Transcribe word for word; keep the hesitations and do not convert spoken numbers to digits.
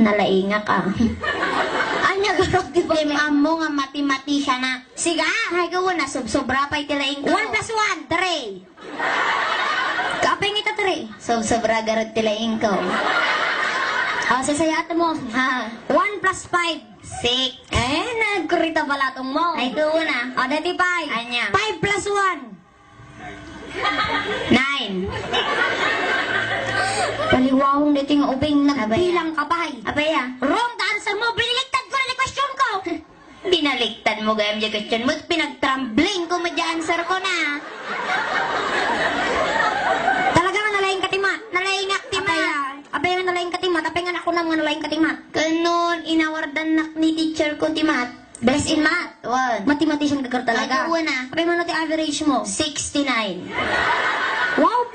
Nalaingak, ah. Anya garud ti Di pag- ammo nga mathematician, ah. Siga? Ay, gawa na, sub-, sobra pay ti laing ko. One plus one. Three. Kaapay nga ita three? Sub-, sobra garud ti laing ko. Oh, sasayaat mo. Ha? One plus five. Six. Eh, nagkurita balatong mo. Ay, gawa na. Oh, dati five. Anya? Five plus one. Nine. Paliwawang dati nga ubing, Abay, nagbilang ka pay. Abay, ah. Wrong the answer mo. Binaliktad ko na ni question ko. Binaliktad mo gayam di question mo. Pinagtrambling ko mo di answer ko na. Talaga nga nalaing ka ti math. Nalaingak ti math. Apay, ah. Apay nga nalaing ka ti math. Apay nga ako na nga nalaing ka ti math. Kanon, inawardan nak ni teacher ko ti math. Best in math. One. Mathematician ka talaga. Ay, oo na. Apay, mano ti average mo? Sixty-nine. Wow,